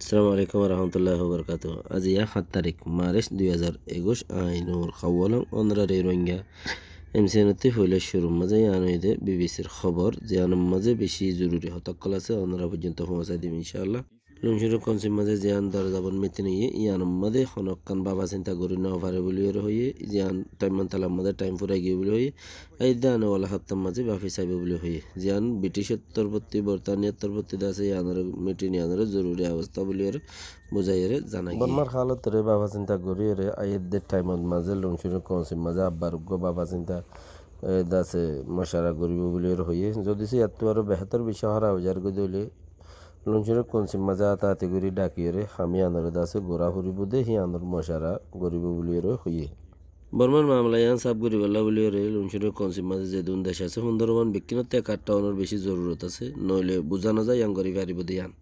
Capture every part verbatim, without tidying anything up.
Assalamu alaikum warahmatullahi wabarakatuhu. Aijja háñt tarík March dui házar ekuic, añí Nur Hawalong, ónorare Rohingya M C N ottú foila cúrur mazé yián óilde B B C r hóbor, ziyánor mazé beci zoruri hotá ókkol asé, ónora foijjonto foóñsai dim incállah. Longcurung kounsir mazé ziyán Dorzabond mitin óiye, yiánor mazé honókkán báfa sinta gorí nofaré buliyóre hoiyé, ziyán thaim mantalar mazé thaim furai giyé buli hoiyé, añí de ane wala haftar mazé báfi saibo buli hoiyé. Ziyán Briticor torfóttu, Bortaniyar torfóttu de asé, yiánore mitin yiánore zoruri obosta buliyóre buzaiyóre zana giyé. Bormar halotoré báfa sinta goríyóre aiyér de thaimor mazé Longcurung kounsir mazé abbar uggúa báfa sinta, e, de asé mocara goríbo buliyóre hoiyé. Zodi se yáttu aró behétor beci hóraf ói zargói de óile Longcurung kounsir mazé átaáti gorí dhakiyóre ham yiánore de asé gorá foribó de, híyanor mocara goríbo buliyóre hoiyé. Bormar mamela yián saf goríbolla buliyóre Longcurung kounsir mazé zedún dec asé, fundoro wán bekkúnottú ekkattá ónor beci zorurot asé, noóile buzá nozá yián gorí faribó de yián.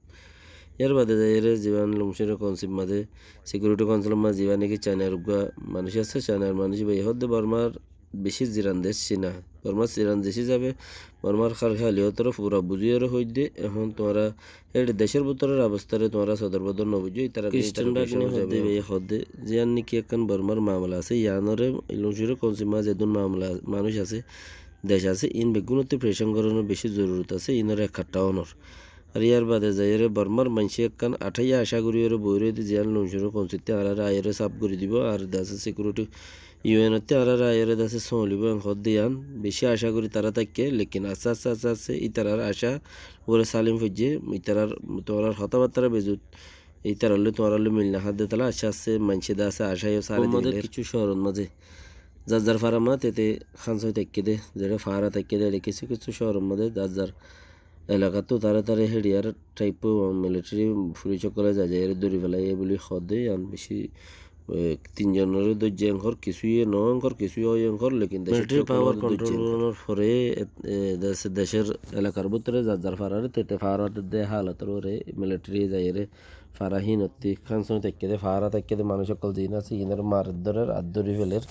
Yar bade zaiyóre zibá Longcurung kounsir mazé, Security Councilor mazé zibá niki Chainar uggúa manúic asé, Chainar manúic báiye hoódde Bormar beci ziran dec Cina. Bormar ziran dec hísabe Bormar hál haliyotoré fura buzíyore hoóidde, ehón tuáñra héçe decór bútoror obostare tuáñra sodor bodor nobuijjó, itará Christian Bagni hoódde, báiye hoódde, ziyán niki ekkán Bormar mamela asé, yiánore Longcurung kounsir mazé zedún mamela manúic asé, dec asé, iín beggúnottú pressure gorónor beci zorurot asé, iínor ekkattá ónor. Ar yar bade zaiyóre Bormar maincé ekkán athái acá goríyóre boói roiyé de, ziyán Longcurung kounsirttu añáráre aiyóre saf gorí dibó, ar de asé security U N ottú añáráre aiyóre de asé sómolibó, en hoódde yián beci acá gorí tará táikke, lekin asté asté asté asté ítarar acá uore salim foijjé, ítarar tuáñrar hotábattára bezut, ítarar loi tuáñrar loi mil no há de tolla asté asté maincé de asé acá yó sári diyé. Kissú cóoror mazé zar zar fara mazé tete hánsoi táikke de, zeçé fara táikke de, eçé kissú kissú cóoror mazé zar zar elakattú tará tará héçiyar thaippo, military fulic ókkole zai zaiyóre dóri felaiyé buli hoódde, yián beci, e, tin zonoré dóijje en hoór, kissúye noó en hoór, kissúye óiye en hoór, lekin military power control gorónor fore, e, e, dec-, decór elakar bútore zar zar farare tete fara de halotor uore military zaiyóre fara hínottú hánsoi táikke de, fara táikke de manúic ókkol ziín asé, híinore marer dórer, ar dóri feler,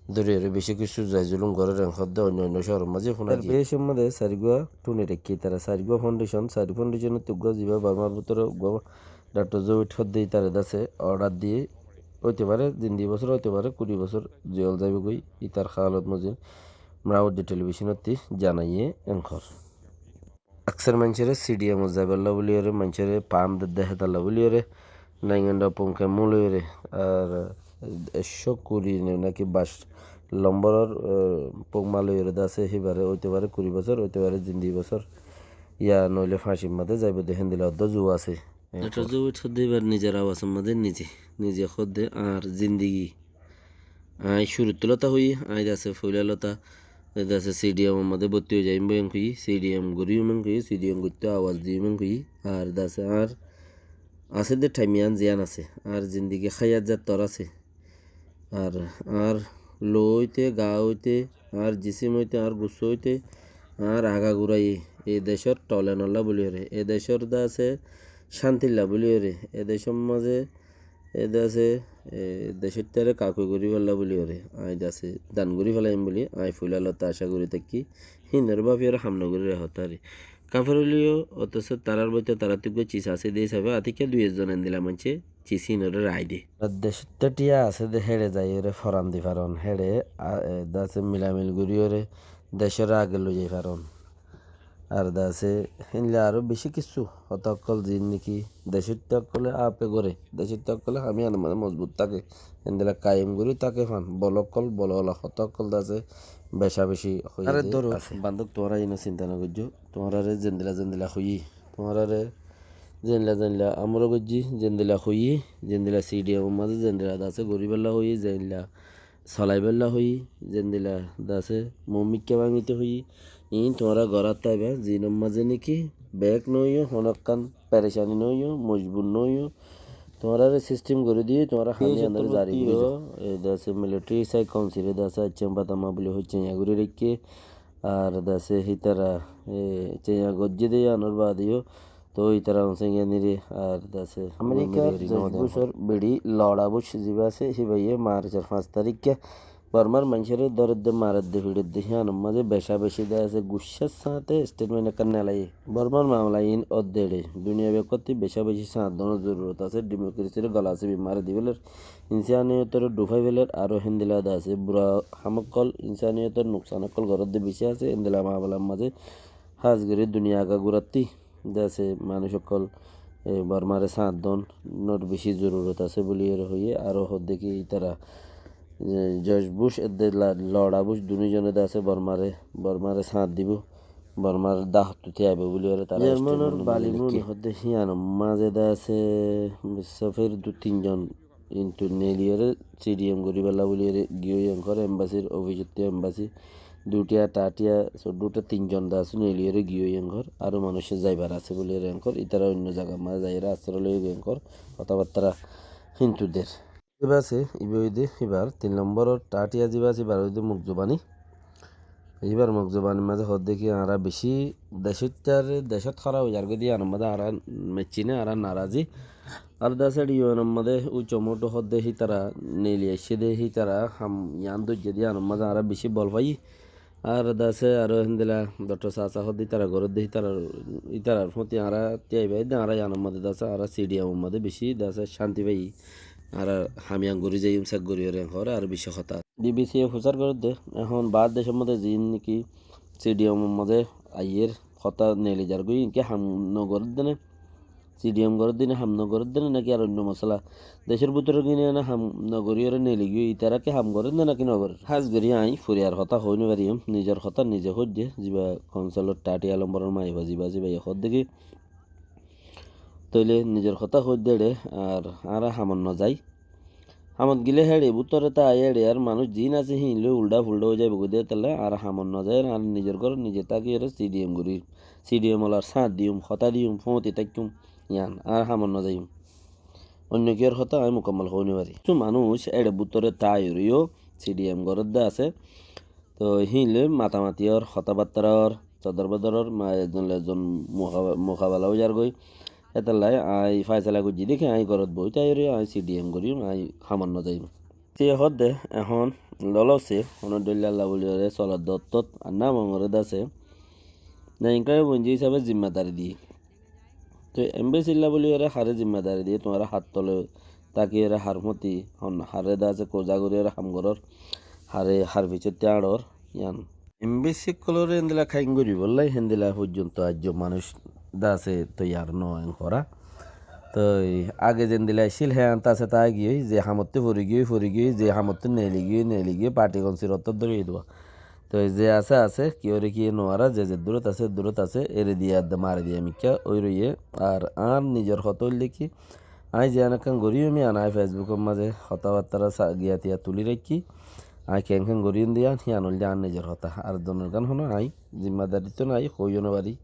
dóri ere beci kissú zai zulum gorér en hoódde oinno oinno cóoror mazé fúna giyé. Ar beci mazé sairgúa thuni raikké tará, sairgúa foundation, sair foundationottú uggúa zibá Bormar bútore uggúa Doctor Zoid hoódde ítare de asé order diyé, óite fare zindigi bosór, óite fare kuri bosór jel zaibogói, ítar halot mozin Mrawajje televisionottú zanaiyé en hoór. Aksar maincóre C D M ot zaibálla buliyóre, maincóre pam dedde hétalla buliyóre, nainganda pongke muloiyóre, ar ekcó kuri ne naki baic lomboror, e, pong maloiyóre de asé, híbare óite fare kuri bosór, óite fare zindigi bosór, ya noóile fañcir mazé zaibo de héndilla oddó zua asé. Doctor Zoid hoódde íbar nizor awasor mazé nize, nize hoódde añár zindigi. Añí cúruttu lota hoiyí, añí de asé foila lota, de asé C D M or mazé bótti ói zaiyum buli en hoiyí, C D M goríyum en hoiyí, C D M goittó awas diyum en hoiyí. Ar de asé añár asé de thaim yián ziyán asé, añár zindigi háyat zattór asé. Ar añár lou óite, gaa óite, añár jisim óite, añár gussú óite, añár agaguraye e decór tolenolla buliyóre, e decór de asé cántilla buliyóre, e decór mazé e de asé, e, decóttáre kakui goríbolla buliyóre, añí de asé dan gorí felaiyum buli añí foila lota acá gorí táikki, híinore báfiyóre ham nogorí rehót fari. Kafer óileyo, otoco tarár bútore taráttu uggúa cis asé de hísabe, atikka dui ekzon endilla maincé cis híinore rai de. Decótte thiañ asé de héçe zaiyóre foran di faron, héçe, a, e, de asé milamil goríyóre decóre age loi zai faron. Ar de asé héndilla aró beci kissú hotá ókkol ziín niki decótte ókkole ape goré, decótte ókkole ham yiánor mazé mozbut táke, héndilla kayem gorí táke fán, bol ókkol, bol ola hotá ókkol de asé beca beci hoiyé de asé. Bandók, tuáñra iín sinta nogoijjó, tuáñrare zendilla zendilla hoiyí, tuáñrare zendilla zendilla amóra goijjí, zendilla hoiyí, zendilla C D M or mazé zendilla de asé goríbolla hoiyí, zendilla solaibólla hoiyí, zendilla de asé muúmikká báñgito hoiyí, iín tuáñra gorát táiba, ziínor mazé niki bek noóiyo, honókkan perecani noóiyo, mojbur noóiyo, tuáñrare sistem gorí diyé, tuáñra ham yiánore zari gorí diyé. E de asé military sai kounsile de asé aiccá batama buli hoiccá yián gorí raikké, ar de asé hítara, e, aiccá yián goijjé de yiánor baade yó Toi ítara onse giyá niri ar de asé Amerikar George Bush or beçi Laura Bush zibá asé, híbaye March or fañs tarikká Bormar maincóre dóredde, maredde, fiçedde, híyanor mazé becá-becí de asé guccár sáñte statement ekkán neelaiye. Bormar mamela iín ódde eçé. Duniya bekkúttí becá-becí sáñt donor zorurot asé. Dimokresiré gola sibi mari di féler, insaniyotoré dhufái féler, aró héndilla de asé bura ham ókkol, insaniyotor nuksan ókkol goródde bicí asé. Héndilla mamelar mazé hás gorí duniya agaguráttí de asé manúic ókkol, e, Bormaré sáñt donor bicí zorurot asé bóli ere hoiyé. Aró hoódde ki ítara, e, George Bush edde la-, Lord Bush dunúizone de asé Bormaré, Bormaré sáñt dibou, Bormar dáhottú tíaibou bóli ere tará Germanor statement Balmuni hoódde híyanor mazé de asé sófer dui tinzon kintu neeliyóre C D M goríballa bóli ere giyói enkor embasir ofisottu embasi dutiya, tatiya, sodduta tinzon de asé neeliyóre giyói enkor, aró manúic zaibar asé bóli ere enkor, ítara oinno zagar mazé zaiyóre asroi loiyói enkor, hotábattara kintu der. Ibá asé, ibá óilde ibár tin lomboror tatiya zibá asé, ibár óilde mukzubani. Ibár mukzubanir mazé hoódde ki añára bicí decóttaré, decót háraf ói zargói de yíanor mazé añára meccí né, añára narazi. Ar de asé U N or mazé ucco motto hoódde hítara neeli aiccé dé, hítara ham yián dóijje dé yíanor mazé añára bicí bol faiyí. Ar de asé aró héndilla Doctor Sasa hoódde ítara goródde hítarar, hítarar fúti añára tíai faiyí dé añára yíanor mazé de asé añára C D M or mazé bicí de asé cánti faiyí. Añára ham yián gorí zaiyum sek gorí ore hoór aró bicí hotá. B B C ye fusár gorédde, ehón baár decór modé ziín niki C D M or modé aiyér hotá neeli zargói, inkí ham nogorédde né, C D M gorédde né, ham nogorédde né, náki ar oinno mosola. Decór bútore gíne ene ham nogoríyoré neeli giyói, itará ki ham gorédde náki nogorér? Hás gorí aññí furiyar hotá hoói nofaríyum, nizor hotá nize hoóidde, ziba konsolor tatiya lomboror maiyafuwa ziba, ziba ye hoódde ki, tóile nizor hotá hoóidde eçé, ar añára hamot nozai. Hamot gilé héçe bútore tai éçe ar manúic ziín asé híin loi uldha-fuldha ói zaibogói dé, hétolla añára hamot nozaiyóre añára nizor górot nize tákiyóre C D M gorír. C D M olar sáñt diyum, hotá diyum, fúñti táikkum, yián añára hamot nozaiyum. Oinno kiyór hotá aññí mukammol hoói nofarí. Kissú manúic éçe bútore taiyóre yó C D M gorédde asé. Toi híin loi matamati ór, hotábattára ór, sodor-bodor ór, ma-, ekzon loi ekzon muka-, mukabela ói zargói. Hétolla aññí faisala goijjí dé ki aññí górot boói táiyore aññí C D M goríyum, aññí hamot nozaiyum. Te hoódde ehón lolose, honó dhoilla Allah bóliyoré solar dottot, ar nam ongoré de asé. Na inkare bonji hísabe zimmadari diyé. Te embesilla bóliyoré haré zimmadari diyé, tuáñra har tole tákiyore har fúti hon, haré de asé kuza goríyoré ham gorór, haré har fisótti añçor, yián. Embesi ókkolóre endilla kaim goríbolla, héndilla foijjonto aijjó manúic de asé toiyar no en gorá. Toi age zendilla accíl, hé añt asé, tai giyói, ze hamottú fori giyói, fori giyói, ze hamottú neeli giyói, neeli giyói, parti konsi rottót dóri dibá. Toi ze asé asé, kiyóre kiyé nuará, ze zeddúrot asé, eddúrot asé, eri diya edde mari diya mikká ói roiyé. Ar añár nizor hotá óilde ki, aññí ziyán ekkán goríyum, yián aññí Facebookor mazé hotábattára sa-, giya tiya tulí raikkí. Aññí keén keén goríyum de yián, yián óilde añár nizor hotá. Ar zonor gán honó aññí zimmadarittú nái, hoóiyo nofarí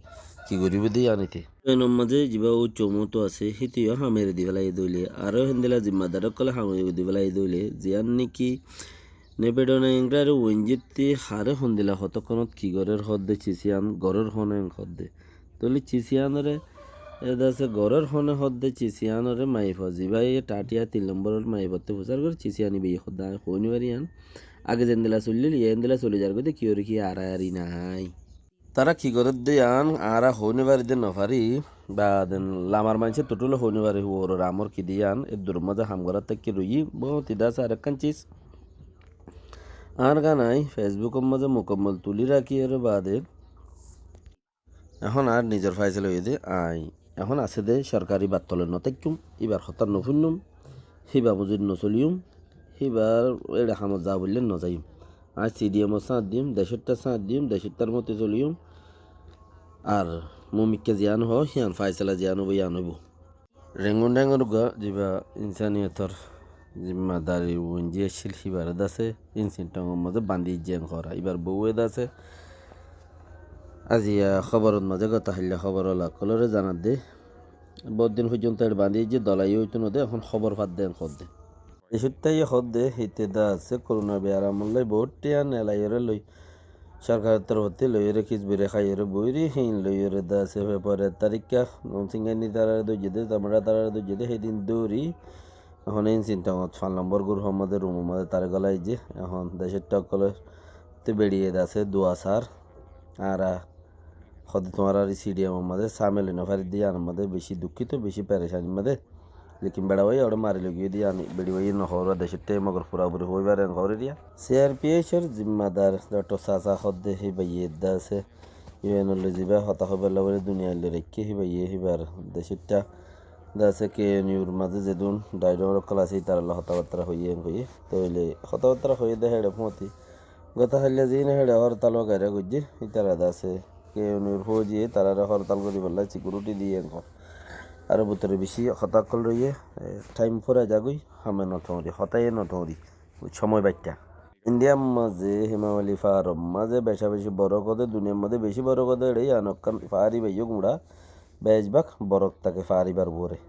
ki goríbou de yián ite. Enor mazé zibá ucco motto asé, híte yó ham eri di félaiye dóile, aró héndilla zimmadar ókkolé ham eri di félaiye dóile, ziyán niki Nebedo Naingrar uenjitti haré hondilla hotókkonot ki gorér hoódde, cis yián gorér hone hoódde. Tóile cis yiánoré, e de asé gorér hone hoódde, cis yiánoré maiyafuwa zibáye tatiya tin lomboror maiyafuwattú fusár goré, cis yián ibáye hoódde aññí hoói nofarí yián. Age zendilla soillíl, yián endilla soli zargói dé, kiyóre ki araari nái. Tará ki gorédde yián añára hoói nofarí dé nofarí, ba den lamar maincé tutúle hoói nofarí, uoror amor ki de yián, eddur mazé ham gorát táikki roiyí, boóñti de asé arekkán cis. Añár gán aññí Facebookor mazé mukammol tulí rakíyore baade, ehón añár nizor faisala óiye dé, aññí ehón asé dé sorkari ibar tole no táikkум, ibar hotá no fúinnum, híba mozit no soliyum, híbar éçe hamot za boille no zaiyum. Aññí C D M or sáñt diyum, decóttar sáñt diyum, decóttar mote soliyum. Ar mumikká ziyán hoó, híyan faisala ziyán óibo, yián óibo. Rengun Dengor uggúa zibá insaniyotor zimmadari uenji accíl, híbaré de asé insintongor mazé bandí aijjé en gorá. Ibar bouwe de asé aziya hóborot mazé gotá hailla hóbor ola ókkolóre zanadde. Bout din foijjonto eçe bandí aijjé, dolai óito no de, ehón hóbor fadde en hoódde. Decóttaye hoódde, híte de asé korona biyaramor loi bout tiya neelaiyoré loi sorkaror torfottí loiyóre kis bere háiyoré boiri, híin loiyóre de asé Februari ek tarikká, Nonsingaini tarare dóijje dé, Tamara tarare dóijje dé, hédin dóri Ehón in sintongot fañs lombor gurufór modé, rumor modé tará gólai aijjé. Ehón decóitta ókkolóttu beçiye de asé dua sar. Añára hoódde tuáñrar sidiyamor modé samel ói nofaridde, yíanor modé beci dukkito, beci perecanir modé. Lekin beça báiye óre mari loi giyé de yían beça báiye nohoór, decóitta mogor furafuri hoóibar en hoór eriya. C R P H or zimmadar Doktor Sasa hoódde híbaye de asé U N or loi zibá hotá hoibálla bóli duniyai loi raikké, híbaye híbar decóitta de asé K N U r mazé zedún dairor ókkol asé, ítarar loi hotábattara hoiyé en hoiyé. Tóile hotábattara hoiyé de héçe fúañti gotá hailla ziín héçe hórtal wagaira goijjé, ítara de asé K N U r fóujiye tarare hórtal goríbolla sikiuriti diyé en hoó. Aró bútore beci hotá ókkol roiyé, e, thaim fúrai zagói, hame no thoóñri, hotáye no thoóñri, somoi baitta. Indiyar mazé Himawali faáror mazé beca beci borok óde, duniyar mazé beci borok óde, eçé yían ekkán faári baiyó guñça, bec bák borok táke faári bar uore.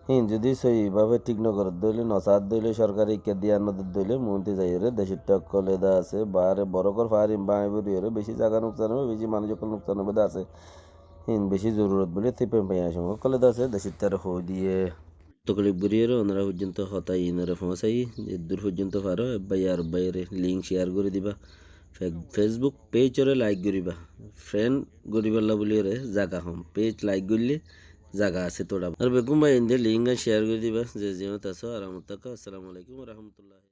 Híin zodi sóiyi bábe thík no gorédde óile, no saádde óile, sorkare ikká diya no dedde óile, muúntu zaiyóre decóitta ókkole de asé, baáre borokór faári báñgi foriyóre beci zaga nuksan óibo, beci manúic ókkol nuksan óibo de asé. Híin beci zorurot bóli Tipraniya Song ókkole de asé decóittare hoói diyé. Toklif goríyore onora foijjonto hotá iínoré foóñsai, eddúr foijjonto faro, ek báiye arek báiyore link share gorí diba, Fe-, Facebook page ore like goríba, friend goríballa bóliyore zaga hom, page like goillé zaga asé tóra. Ar beggún báiyainde link gán share gorí diba, ze ziyót asó, aramot táko. Assalamu alaikum wa rahmatullahi.